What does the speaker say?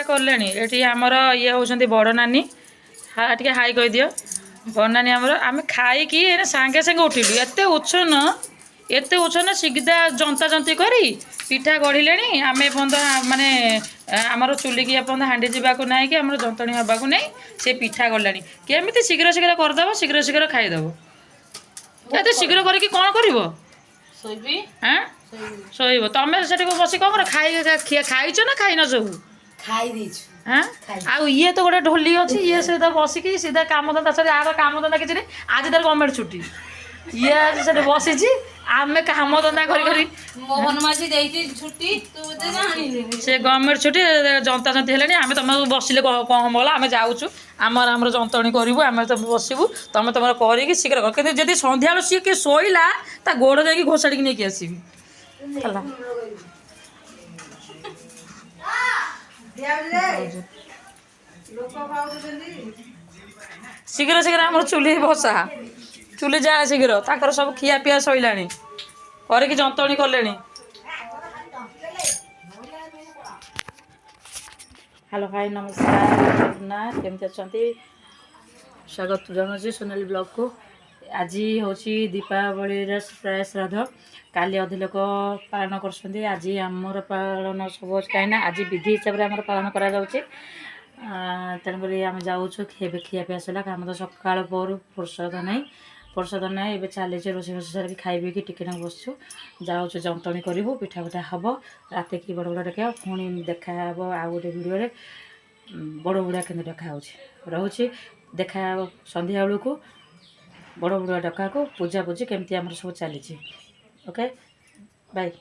କଲେଣି। ଏଠି ଆମର ଇଏ ହେଉଛନ୍ତି ବଡ଼ ନାନୀ। ଟିକେ ହାଇ କହିଦିଅ ବଡ଼ ନାନୀ ଆମର। ଆମେ ଖାଇକି ଏଇନା ସାଙ୍ଗେ ସାଙ୍ଗେ ଉଠିଲୁ। ଏତେ ଉଛନ, ଏତେ ଉଛନ, ସିଧା ଜନ୍ତା ଜନ୍ତି କରି ପିଠା ଗଢ଼ିଲେଣି। ଆମେ ଏପର୍ଯ୍ୟନ୍ତ ମାନେ ଆମର ଚୁଲିକି ଏପର୍ଯ୍ୟନ୍ତ ହାଣ୍ଡି ଯିବାକୁ ନାହିଁ କି ଆମର ଯନ୍ତଣୀ ହେବାକୁ ନାହିଁ, ସେ ପିଠା ଗଢ଼ିଲାଣି। କେମିତି ଶୀଘ୍ର ଶୀଘ୍ର କରିଦେବ, ଶୀଘ୍ର ଶୀଘ୍ର ଖାଇଦେବ। ଏତେ ଶୀଘ୍ର କରିକି କ'ଣ କରିବ? ଶୋଇବି। ଆଁ, ଶୋଇବ? ତମେ ସେଠି ବସି କ'ଣ କର? ଖାଇ ଖାଇଛ ନା ଖାଇନ ସବୁ? ଖାଇ ଦେଇଛୁ। ଆଁ, ଆଉ ଇଏ ତ ଗୋଟେ ଢୋଲି ଅଛି। ଇଏ ସହିତ ବସିକି ସିଧା କାମ ଧନ୍ଦା ସରି, ଆର କାମ ଧନ୍ଦା କିଛି ନାହିଁ। ଆଜି ତାର ଗଭର୍ଣ୍ଣମେଣ୍ଟ ଛୁଟି। ଇଏ ଆଜି ସେଠି ବସିଛି, ଆମେ କାମ ଧନ୍ଦା କରି କରି। ମୋହନ ମାଝି ଦେଇଛି ଛୁଟି, ତୁ ବୋଧେ ଜାଣିନୁ। ସେ ଗଭର୍ଣ୍ଣମେଣ୍ଟ ଛୁଟି, ଜନ୍ତା ଜନ୍ତି ହେଲାଣି। ଆମେ ତମେ ବସିଲେ କ'ଣ ଗଲା? ଆମେ ଯାଉଛୁ, ଆମର ଆମର ଯନ୍ତଣୀ କରିବୁ, ଆମେ ତ ବସିବୁ। ତମେ ତମର କରିକି ଶୀଘ୍ର କର। କିନ୍ତୁ ଯଦି ସନ୍ଧ୍ୟାବେଳୁ ସିଏ କିଏ ଶୋଇଲା, ତା ଗୋଡ଼ ଯାଇକି ଘୋଷାଡ଼ିକି ନେଇକି ଆସିବି ହେଲା। ଶୀଘ୍ର ଶୀଘ୍ର ଆମର ଚୁଲି ବସା, ଚୁଲି ଯାଏ ଶୀଘ୍ର। ତାଙ୍କର ସବୁ ଖିଆ ପିଆ ସଇଲାଣି, କରିକି ଯନ୍ତଣୀ କଲେଣି। ହ୍ୟାଲୋ ଭାଇ, ନମସ୍କାର, ଜଗନ୍ନାଥ। କେମିତି ଅଛନ୍ତି? ସ୍ୱାଗତ ଜଣାଉଛି ସୋନାଲି ବ୍ଲଗକୁ। ଆଜି ହେଉଛି ଦୀପାବଳିର ପ୍ରାୟ ଶ୍ରାଦ୍ଧ। କାଲି ଅଧେ ଲୋକ ପାଳନ କରୁଛନ୍ତି, ଆଜି ଆମର ପାଳନ ସବୁ ଅଛି, କାହିଁକିନା ଆଜି ବିଧି ହିସାବରେ ଆମର ପାଳନ କରାଯାଉଛି। ତେଣୁକରି ଆମେ ଯାଉଛୁ। ଏବେ ଖିଆ ପିଆ ସରିଲା। କାମ ତ ସକାଳ ପହରୁ ଫୁର୍ସତ ନାହିଁ, ଫୁର୍ସତ ନାହିଁ। ଏବେ ଚାଲିଛି ରୋଷେଇ ଫୋଷେଇ ସାରିକି ଖାଇ ପିଇକି ଟିକେ ନାକୁ ବସିଛୁ। ଯାଉଛୁ ଯନ୍ତଣୀ କରିବୁ, ପିଠା ପିଠା ହେବ, ରାତିକି ବଡ଼ ବଡ଼ ଡାକିବା। ପୁଣି ଦେଖା ହେବ ଆଉ ଗୋଟେ ଭିଡ଼ିଓରେ, ବଡ଼ ବଡ଼ୁଆ କେମିତି ଡକା ହେଉଛି। ରହୁଛି, ଦେଖା ହେବ ସନ୍ଧ୍ୟା ବେଳକୁ ବଡ଼ ବଡ଼ୁଆ ଡକାକୁ, ପୂଜା ପୂଜି କେମିତି ଆମର ସବୁ ଚାଲିଛି। Okay, bye.